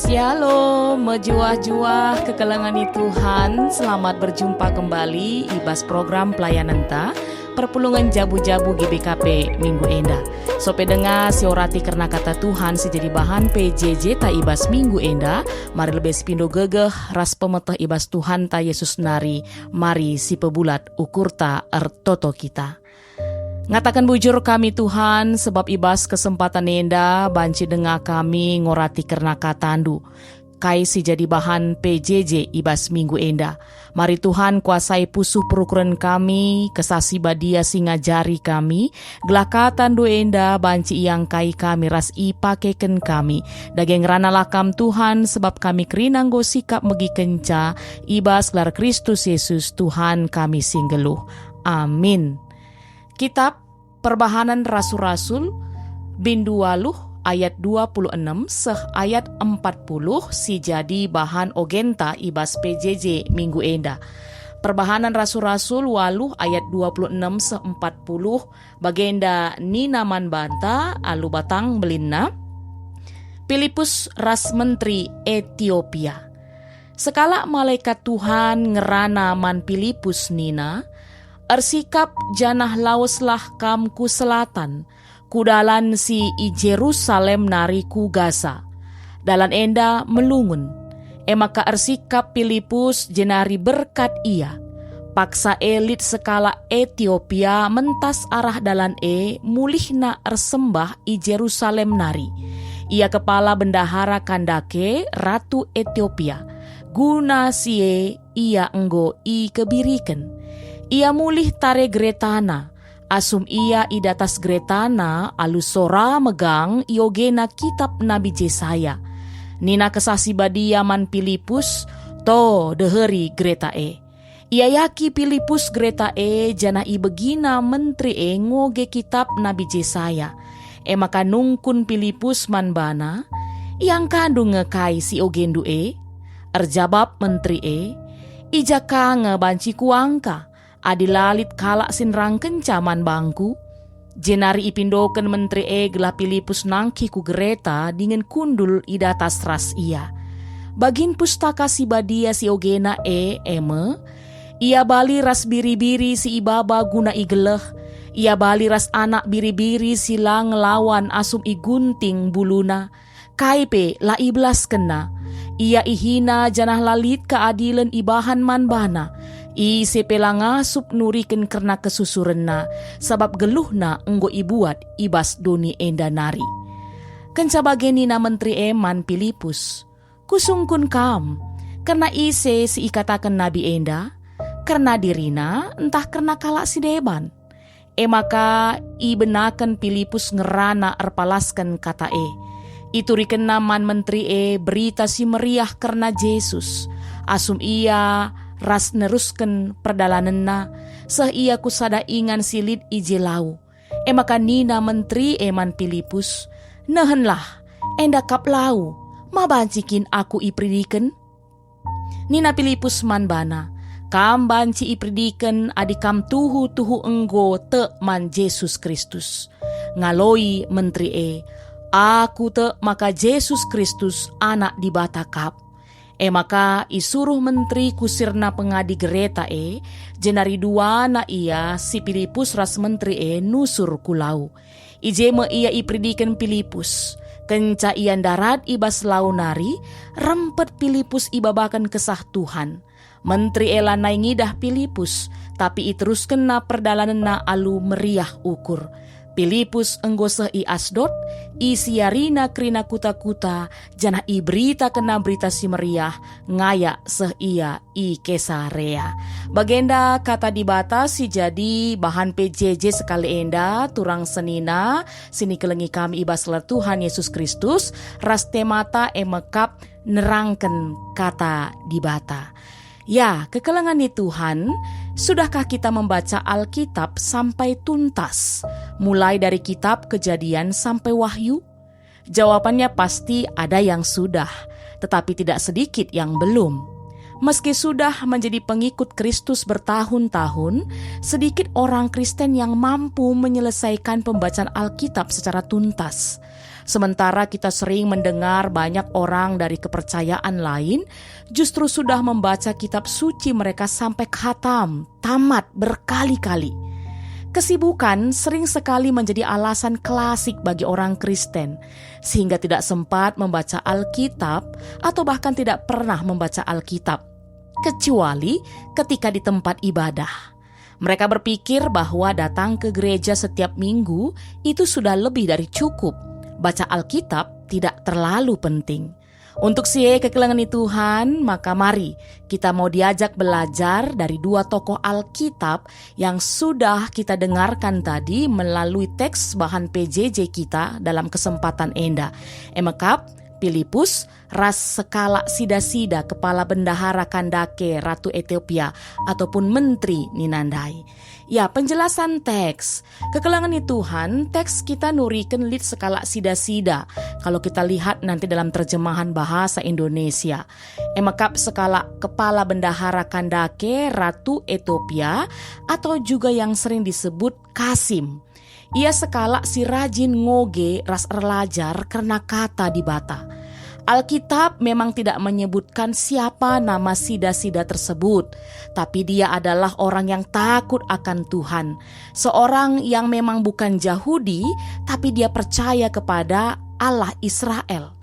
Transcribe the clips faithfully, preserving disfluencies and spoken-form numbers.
Shalom, mejuah-juah kekelengen i Tuhan. Selamat berjumpa kembali i bas program pelayanenta, perpulungen jabu-jabu G B K P minggu enda. Sope denga si orati kerna kata Tuhan si jadi bahan P J J ta i bas minggu enda, mari lebe sipindo gegeh ras pemeteh i bas Tuhanta Jesus nari, mari sipebulat ukurta ertoto kita. Ngataken bujur kami, Tuhan, sebab i bas kesempatan enda banci denga kami ngorati kerna kataNdu, kai si jadi bahan P J J i bas minggu enda. Mari, Tuhan, kuasai pusuh perukuren kami, Kesah Si Badia si ngajari kami, gelah kataNdu enda banci iangkai kami ras ipakeken kami. Dage ngeranalah Kam, Tuhan, sebab kami kerina enggo sikap megikenca, i bas gelar Kristus Yesus, Tuhan kami si nggeluh. Amin. Kitap Perbahanen Rasul-Rasul, bindu waluh ayat dua puluh enem seh ayat empat puluh si jadi bahan ogenta i bas P J J minggu enda. Perbahanen Rasul-Rasul waluh ayat dua puluh enem seh empat puluh, bagenda nina man banta alu batang belinna, Pilipus ras menteri Etiopia. Sekalak malekat Tuhan ngerana man Pilipus nina, "Ersikap janah laweslah kam ku selatan, ku dalan si i Jerusalem nari ku Gaza. Dalan enda melungun." E maka ersikap Pilipus jenari berkat ia. Paksa e lit sekalak Etiopia mentas arah dalan e, mulihna ersembah i Jerusalem nari. Ia kepala bendahara Kandake, ratu Etiopia. Guna si e ia enggo ikebiriken. Ia mulih tare geretana. Asum ia i datas geretana, alu sora megang iogena kitap Nabi Jesaya. Nina Kesah Si Badia man Pilipus, "To, deheri gereta e." Iayaki Pilipus gereta e, janah ibegina menteri e ngoge kitap Nabi Jesaya. E maka nungkun Pilipus man bana, "Iangkandu nge kai si ogendu e?" Erjabap menteri e, "I ja ka nge banci kuangka, adi la lit kalak si nerangkenca man bangku?" Jenari ipindoken menteri e gelah Pilipus nangkih ku gereta dingen kundul i datas ras ia. Bagin Pustaka Si Badia si ogena e, e me, "Ia bali ras biri-biri si ibaba guna igeleh, ia bali ras anak biri-biri si la ngelawan asum igunting buluna, kai pe la ibelaskenna. Ia ihina janah la lit keadilen ibahan man bana. Ise pe la ngasup nuriken kerna kesusurenna, sabap geluhna enggo ibuat i bas doni enda nari." Kenca bage nina menteri e man Pilipus, "Kusungkun kam, kerna ise si ikataken nabi enda? Kerna dirina ntah kerna kalak si deban?" E maka ibenaken Pilipus ngerana erpalasken kata e. Iturikenna man menteri e Berita Si Meriah kerna Jesus. Asum ia ras nerusken perdalanenna, seh ia ku sada ingan si lit i je lau. E maka nina menteri e man Pilipus, "Nehenlah, enda kap lau, ma banci kin aku iperidiken?" Nina Pilipus man bana, "Kam banci iperidiken adi kam tuhu-tuhu enggo tek man Jesus Kristus." Ngaloi menteri e, "Aku tek maka Jesus Kristus Anak Dibata kap." E maka isuruh menteri kusirna pengadi gereta e, jenari duana ia si Pilipus ras menteri e nusur ku lau. I je me ia iperidiken Pilipus. Kenca ia ndarat i bas lau nari, rempet Pilipus ibabaken Kesah Tuhan. Menteri e lanai ngidah Pilipus, tapi iteruskenna perdalanenna alu meriah ukur. Pilipus enggo seh i Asdod, isiarina kerina kuta-kuta, janah iberitakenna Berita Si Meriah ngayak seh ia i Kesarea. Bagenda kata Dibata si jadi bahan P J J sekali enda, turang senina, si nikelengi kami i bas gelar Tuhan Yesus Kristus, ras temata e mekap nerangken kata Dibata. Ya, kekelengen ni Tuhan, sudahkah kita membaca Alkitab sampai tuntas, mulai dari kitab Kejadian sampai Wahyu? Jawabannya pasti ada yang sudah, tetapi tidak sedikit yang belum. Meski sudah menjadi pengikut Kristus bertahun-tahun, sedikit orang Kristen yang mampu menyelesaikan pembacaan Alkitab secara tuntas. Sementara kita sering mendengar banyak orang dari kepercayaan lain justru sudah membaca kitab suci mereka sampai khatam, tamat berkali-kali. Kesibukan sering sekali menjadi alasan klasik bagi orang Kristen, sehingga tidak sempat membaca Alkitab atau bahkan tidak pernah membaca Alkitab, kecuali ketika di tempat ibadah. Mereka berpikir bahwa datang ke gereja setiap minggu itu sudah lebih dari cukup. Baca Alkitab tidak terlalu penting. Untuk si e kekelengen Tuhan, maka mari kita mau diajak belajar dari dua tokoh Alkitab yang sudah kita dengarkan tadi melalui teks bahan P J J kita dalam kesempatan enda. E me kap, Pilipus ras sekalak sida-sida kepala bendahara Kandake ratu Etiopia ataupun menteri nina ndai. Ya, penjelasan teks. Kekelengen Tuhan, teks kita nuriken lit sekalak sida-sida. Kalau kita lihat nanti dalam terjemahan bahasa Indonesia. E me kap sekalak kepala bendahara Kandake ratu Etiopia atau juga yang sering disebut Kasim. Ia sekalak si rajin ngoge ras erlajar kerna Kata Dibata. Alkitab memang tidak menyebutkan siapa nama sida-sida tersebut, tapi dia adalah orang yang takut akan Tuhan, seorang yang memang bukan Jahudi, tapi dia percaya kepada Allah Israel.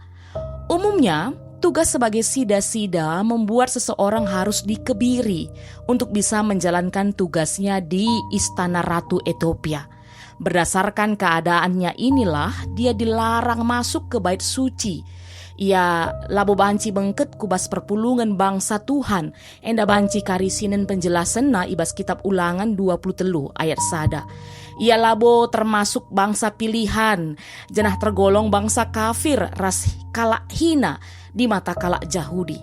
Umumnya, tugas sebagai sida-sida membuat seseorang harus dikebiri untuk bisa menjalankan tugasnya di istana Ratu Etiopia. Berdasarkan keadaannya inilah dia dilarang masuk ke Bait Suci. Ia labo banci bengket ku bas perpulungen bangsa Tuhan, enda banci kari sinen penjelasenna i bas kitab Ulangan dua puluh telu ayat sada. Ia labo termasuk bangsa pilihan, janah tergolong bangsa kafir ras kalak hina di mata kalak Jahudi.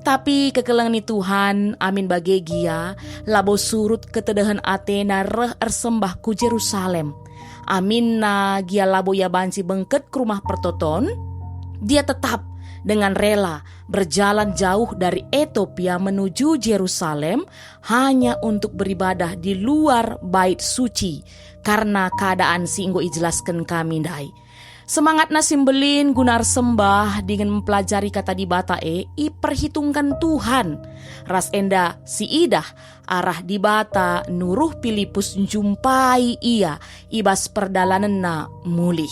Tapi kekelengen Tuhan, amin bage gia, labo surut ketedehen atena reh ersembah ku Jerusalem. Aminna gia labo ia banci bengket ku Rumah Pertoton, dia tetap dengan rela berjalan jauh dari Etiopia menuju Jerusalem hanya untuk beribadah di luar Bait Suci karena keadaan si enggo ijelasken kami ndai. Semangatna si mbelin guna ersembah dingen mempelajari Kata Dibata e iperhitungken Tuhan. Ras enda siidah arah Dibata nuruh Pilipus njumpai ia i bas perdalanenna mulih.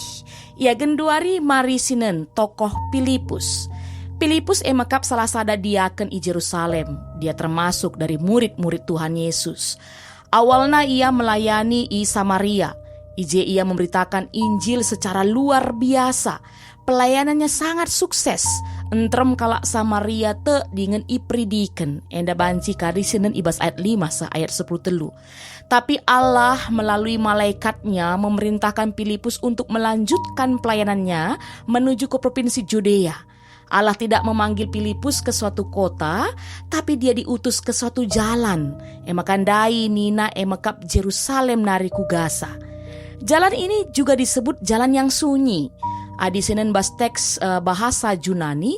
Ia genduari mari sinen tokoh Pilipus. Pilipus e me kap salah sada diaken i Jerusalem. Dia termasuk dari murid-murid Tuhan Yesus. Awalna ia melayani i Samaria. I je ia memberitakan Injil secara luar biasa. Pelayanannya sangat sukses. Nterem kalak Samaria tek dingen iperidiken. Enda banci kari sinen i bas ayat lima seh ayat sepuluh telu. Tapi Allah melalui malaikatnya memerintahkan Pilipus untuk melanjutkan pelayanannya menuju ke provinsi Judea. Allah tidak memanggil Pilipus ke suatu kota, tapi dia diutus ke suatu jalan. E me kap ndai nina e me kap Jerusalem nari ku Gaza. Jalan ini juga disebut jalan yang sunyi. Adi sinen bas teks, eh, bahasa Junani,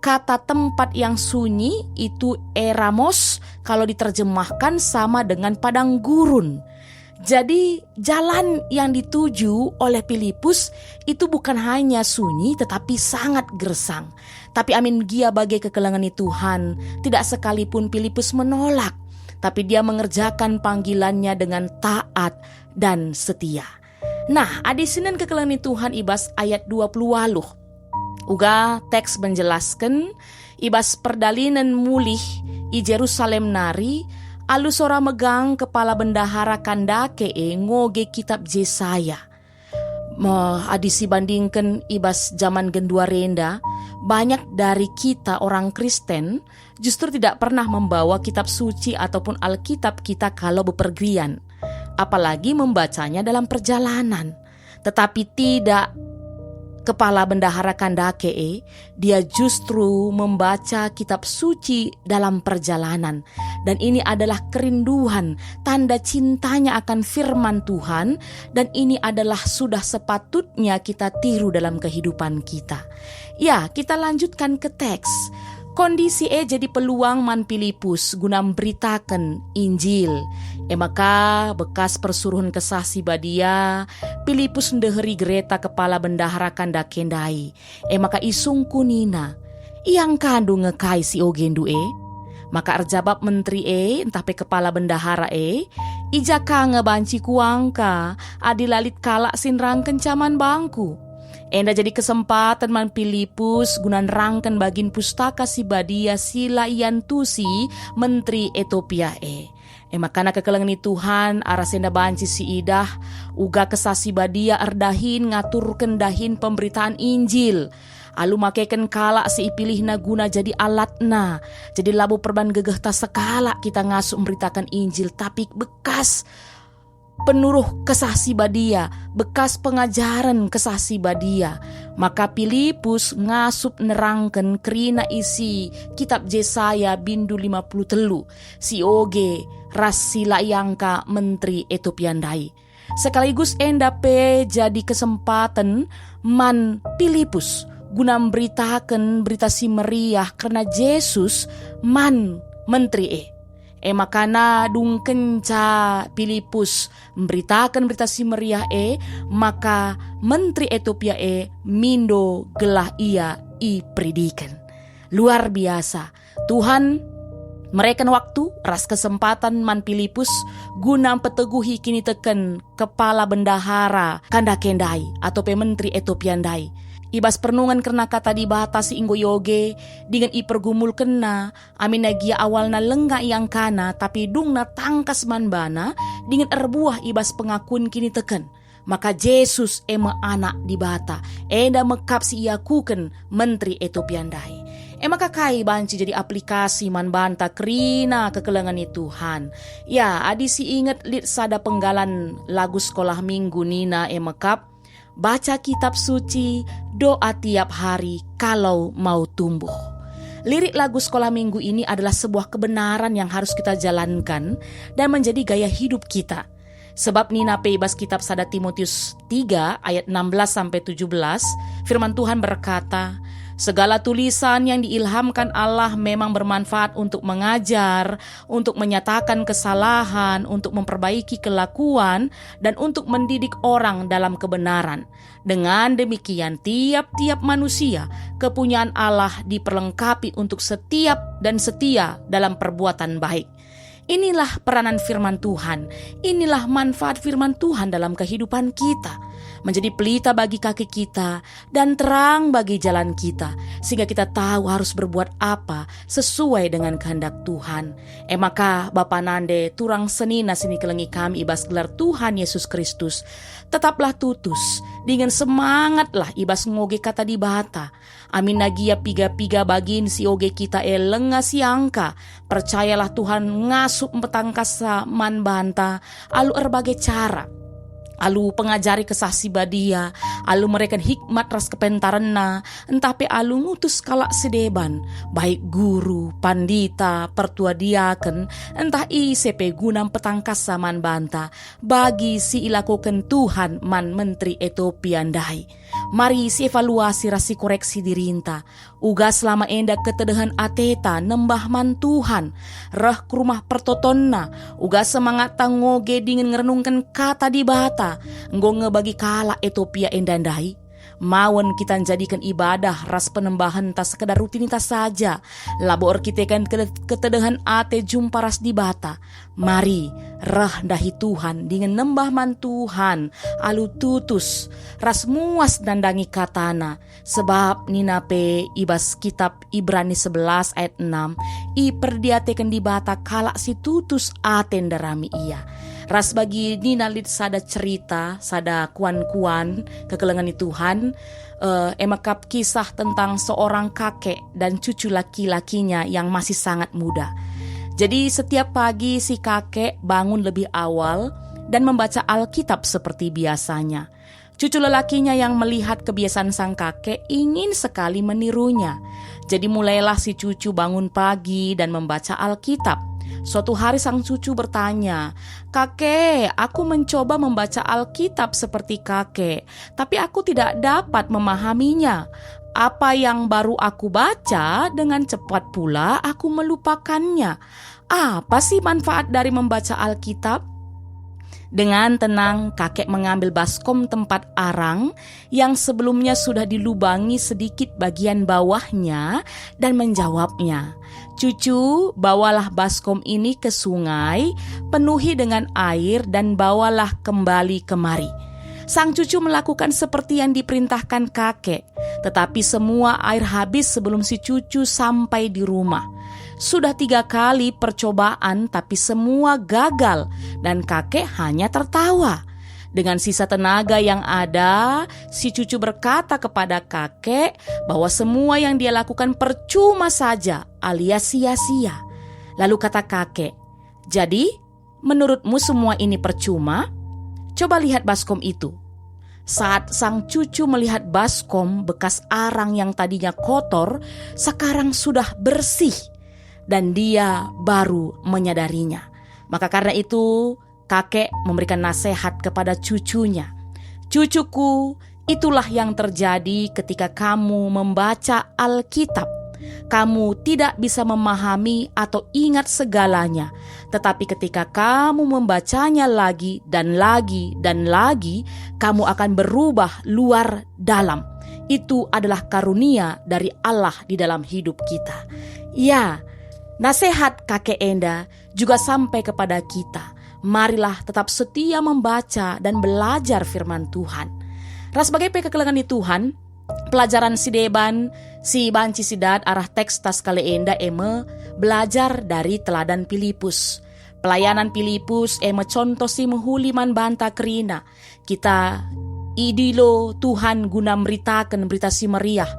kata tempat yang sunyi itu eramos kalau diterjemahkan sama dengan padang gurun. Jadi, jalan yang dituju oleh Pilipus itu bukan hanya sunyi tetapi sangat gersang. Tapi amin gia bage kekelengen Tuhan, tidak sekalipun Pilipus menolak, tapi dia mengerjakan panggilannya dengan taat dan setia. Nah, adi sinen kekelengen Tuhan i bas ayat dua puluh waluh. Uga teks menjelasken, i bas perdalinen mulih i Jerusalem nari, alu sora megang kepala bendahara Kandake e ngoge kitab Jesaya. Me, adi sibandingken i bas jaman genduari enda, banyak dari kita orang Kristen justru tidak pernah membawa kitab suci ataupun Alkitab kita kalau bepergian, apalagi membacanya dalam perjalanan. Tetapi tidak, kepala bendahara Kandake e, dia justru membaca kitab suci dalam perjalanan. Dan ini adalah kerinduan, tanda cintanya akan firman Tuhan, dan ini adalah sudah sepatutnya kita tiru dalam kehidupan kita. Ya, kita lanjutkan ke teks. Kondisi e jadi peluang man Pilipus guna mberitaken Injil. E maka bekas persuruhen Kesah Si Badia, Pilipus ndeheri gereta kepala bendahara kandake ndai. E maka isungku nina, "Iangkandu nge kai si ogendu e?" Maka erjabap menteri e ntah pe kepala bendahara e, "I ja ka nge banci kuangka, adi la lit kalak si nerangken ca man bangku?" Enda jadi kesempaten man Pilipus guna nerangken bagin Pustaka Si Badia si la iantusi menteri Etiopia e. E maka kekelengen ni Tuhan, arah si enda banci siidah, uga Kesah Si Badia erdahin ngaturken dahin pemberitaan Injil, alu makeken kalak si ipilihna guna jadi alatna. Jadi labo perban gegehta sekalak kita ngasup mberitaken Injil, tapi bekas penuruh Kesah Si Badia, bekas pengajaren Kesah Si Badia. Maka Pilipus ngasup nerangken kerina isi kitab Jesaya bindu lima puluh telu, si oge ras si la iangka menteri Etiopia ndai. Sekaligus enda pe jadi kesempaten man Pilipus guna mberitaken Berita Si Meriah kerna Jesus man menteri e. E maka nadungkenca Pilipus mberitaken Berita Si Meriah e, maka menteri Etiopia e mindo gelah ia iperidiken. Luar biasa. Tuhan mereken waktu ras kesempaten man Pilipus guna mpeteguhi kiniteken kepala bendahara kandake ndai atau pe menteri Etiopia ndai. I bas perenungen kerna Kata Dibata si enggo ioge dingen ipergumulkenna, amin gia awalna langa iangkana, tapi dungna tangkas man bana dingen erbuah i bas pengakun kiniteken maka Jesus e me Anak Dibata, enda me kap si iakuken menteri Etiopia ndai. E maka kai banci jadi aplikasi man banta kerina kekelengen ni Tuhan? Ya, adi si inget lit sada penggalan lagu sekolah minggu nina e me kap, "Baca Kitab Suci, doa tiap hari kalau mau tumbuh." Lirik lagu sekolah minggu ini adalah sebuah kebenaran yang harus kita jalankan dan menjadi gaya hidup kita. Sebab nina pe i bas kitab sada Timotius tiga ayat enam belas sampai tujuh belas, firman Tuhan berkata, "Segala tulisan yang diilhamkan Allah memang bermanfaat untuk mengajar, untuk menyatakan kesalahan, untuk memperbaiki kelakuan, dan untuk mendidik orang dalam kebenaran. Dengan demikian, tiap-tiap manusia kepunyaan Allah diperlengkapi untuk setiap dan setia dalam perbuatan baik." Inilah peranan firman Tuhan, inilah manfaat firman Tuhan dalam kehidupan kita. Menjadi pelita bagi kaki kita dan terang bagi jalan kita, sehingga kita tahu harus berbuat apa sesuai dengan kehendak Tuhan. E maka, bapa nande, turang senina si nikelengi kami i bas gelar Tuhan Yesus Kristus, tetaplah tutus, dingen semangatlah i bas ngoge Kata Dibata. Amin gia piga-piga bagin si oge kita e langa siangka, percayalah Tuhan ngasup mpetangkassa man banta alu erbage cara. Alu pengajari Kesah Si Badia, alu mereken hikmat ras kepentarenna, ntah pe alu ngutus kalak si deban, baik guru, pandita, pertua diaken, ntah ise pe guna mpetangkassa man banta, bagi si ilakoken Tuhan man menteri Etiopia ndai. Mari sievaluasi ras sikoreksi dirinta. Uga selama enda ketedehen ateta nembah man Tuhan, reh ku rumah pertotonna, uga semangatta ngoge dingen ngerenungken Kata Dibata, enggo nge bagi kalak Etiopia enda ndai? Mawen kita njadiken ibadah ras penembahenta sekedar rutinitas saja, labo erkiteken kede-, ketedehen ate jumpa ras Dibata. Mari, reh ndahi Tuhan dingen nembah man Tuhan alu tutus ras muas nandangi KataNa, sebab nina pe i bas kitab Ibrani sebelas ayat enam, iperdiateken Dibata kalak si tutus ate ndarami Ia. Ras bagi nina lit sada cerita, sada kuan-kuan kekelengen ni Tuhan, eh, e mekap kisah tentang seorang kakek dan cucu laki-lakinya yang masih sangat muda. Jadi, setiap pagi si kakek bangun lebih awal dan membaca Alkitab seperti biasanya. Cucu lelakinya yang melihat kebiasaan sang kakek ingin sekali menirunya. Jadi, mulailah si cucu bangun pagi dan membaca Alkitab. Suatu hari sang cucu bertanya, "Kakek, aku mencoba membaca Alkitab seperti kakek, tapi aku tidak dapat memahaminya. Apa yang baru aku baca, dengan cepat pula aku melupakannya. Apa sih manfaat dari membaca Alkitab? Dengan tenang, kakek mengambil baskom tempat arang yang sebelumnya sudah dilubangi sedikit bagian bawahnya dan menjawabnya, "Cucu, bawalah baskom ini ke sungai, penuhi dengan air dan bawalah kembali kemari." Sang cucu melakukan seperti yang diperintahkan kakek, tetapi semua air habis sebelum si cucu sampai di rumah. Sudah tiga kali percobaan, tapi semua gagal, dan kakek hanya tertawa. Dengan sisa tenaga yang ada, si cucu berkata kepada kakek bahwa semua yang dia lakukan percuma saja alias sia-sia. Lalu kata kakek, "Jadi, menurutmu semua ini percuma? Coba lihat baskom itu." Saat sang cucu melihat baskom, bekas arang yang tadinya kotor sekarang sudah bersih, dan dia baru menyadarinya. Maka karena itu, kakek memberikan nasihat kepada cucunya, "Cucuku, itulah yang terjadi ketika kamu membaca Alkitab. Kamu tidak bisa memahami atau ingat segalanya, tetapi ketika kamu membacanya lagi dan lagi dan lagi, kamu akan berubah luar dalam. Itu adalah karunia dari Allah di dalam hidup kita." Ya, nasihat kakek enda juga sampai kepada kita. Marilah tetap setia membaca dan belajar firman Tuhan. Ras bage pe kekelengen ni Tuhan, pelajaran si deban si banci sidat arah teks ta sekali enda e me belajar dari teladan Pilipus. Pelayanan Pilipus e me contoh si mehuli man banta kerina. Kita idilo Tuhan guna meritaken Berita Si Meriah,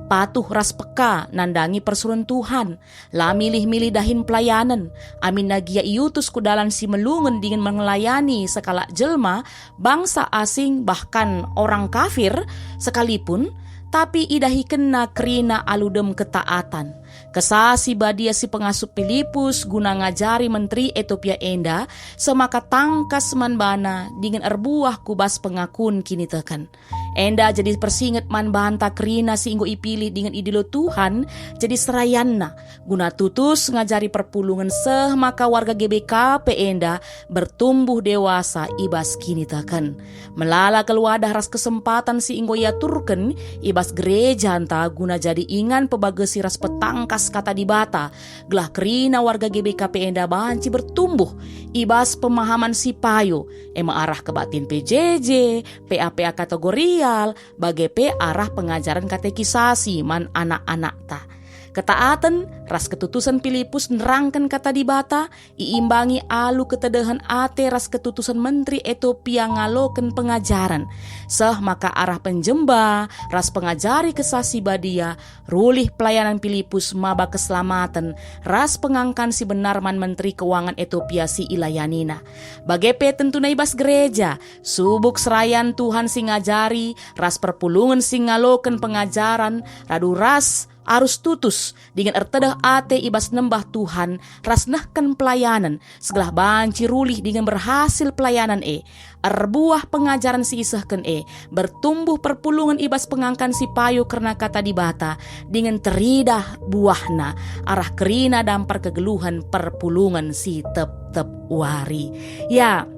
patuh ras peka nandangi persuruhen Tuhan, la milih-milih dahin pelayanen, aminna gia iutus ku dalan si melungen dingen melayani sekalak jelma, bangsa asing, bahkan orang kafir sekalipun, tapi idahikenna kerina alu dem ketaatan. Kesah Si Badia si pengasup Pilipus guna ngajari menteri Etiopia enda, seh maka tangkas man bana dingen erbuah ku bas pengakun kiniteken. Enda jadi persinget man banta kerina si enggo ipilih dingen idilo Tuhan jadi serayanna, guna tutus ngajari perpulungen seh maka warga G B K pe enda bertumbuh dewasa i bas kiniteken. Melala kal wadah ras kesempatan si enggo iaturken i bas gereja ntah guna jadi ingan pebagesi ras petangkas Kata Dibata, gelah kerina warga G B K pe enda banci bertumbuh i bas pemahaman si payo, e me arah kebaktin P J J, P A P A kategorial, bage pe arah pengajaren katekisasi man anak-anakta. Ketaaten ras ketutusen Pilipus nerangken Kata Dibata iimbangi alu ketedehen ate ras ketutusen menteri Etiopia ngaloken pengajaren, seh maka arah penjemba ras pengajari Kesah Si Badia, rulih pelayanan Pilipus maba keselamaten ras pengangkan si benar man menteri keuangan Etiopia si ilayanina. Bage pe tentuna i bas gereja, subuk serayan Tuhan si ngajari ras perpulungen si ngaloken pengajaren radu ras arus tutus dingen ertedeh ate i bas nembah Tuhan ras nehken pelayanen, segelah banci rulih dingen berhasil pelayanen e. Erbuah pengajaren si isehken e, bertumbuh perpulungen i bas pengangkan si payo kerna Kata Dibata, dingen teridah buahna arah kerina dampar kegeluhen perpulungen si tep-tep wari. Ya,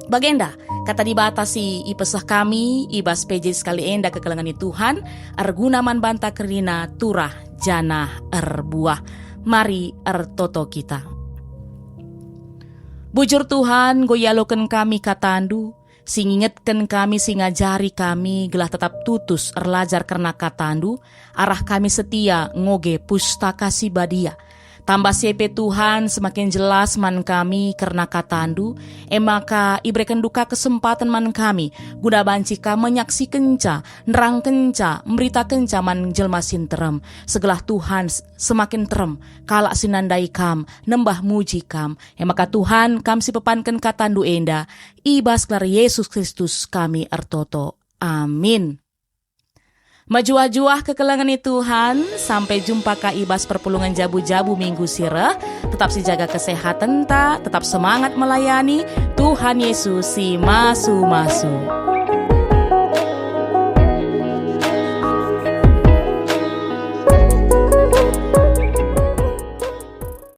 bagenda Kata Dibata si ipeseh kami i bas P J sekali enda kekelengen ni Tuhan, erguna man banta kerina turah janah erbuah. Mari ertoto kita. Bujur Tuhan, enggo ialoken kami KataNdu, si ngingetken kami, si ngajari kami gelah tetap tutus erlajar kerna KataNdu, arah kami setia ngoge Pustaka Si Badia. Tambah si e pe Tuhan, semakin jelas man kami kerna KataNdu, e maka iberekenNdu ka kesempaten man kami, guna banci ka menyaksikenca, nerangkenca, meritakenca man jelma si nterem, segelah Tuhan s-, semakin nterem kalak si nandai Kam, nembah muji Kam. E maka Tuhan, Kam si pepanken KataNdu enda, i bas gelar Yesus Kristus kami ertoto. Amin. Mejuah-juah kekelengen ni Tuhan, sampai jumpa ka i bas perpulungen jabu-jabu minggu si reh. Tetap sijaga kesehatenta, tetap semangat melayani. Tuhan Yesus si masu-masu.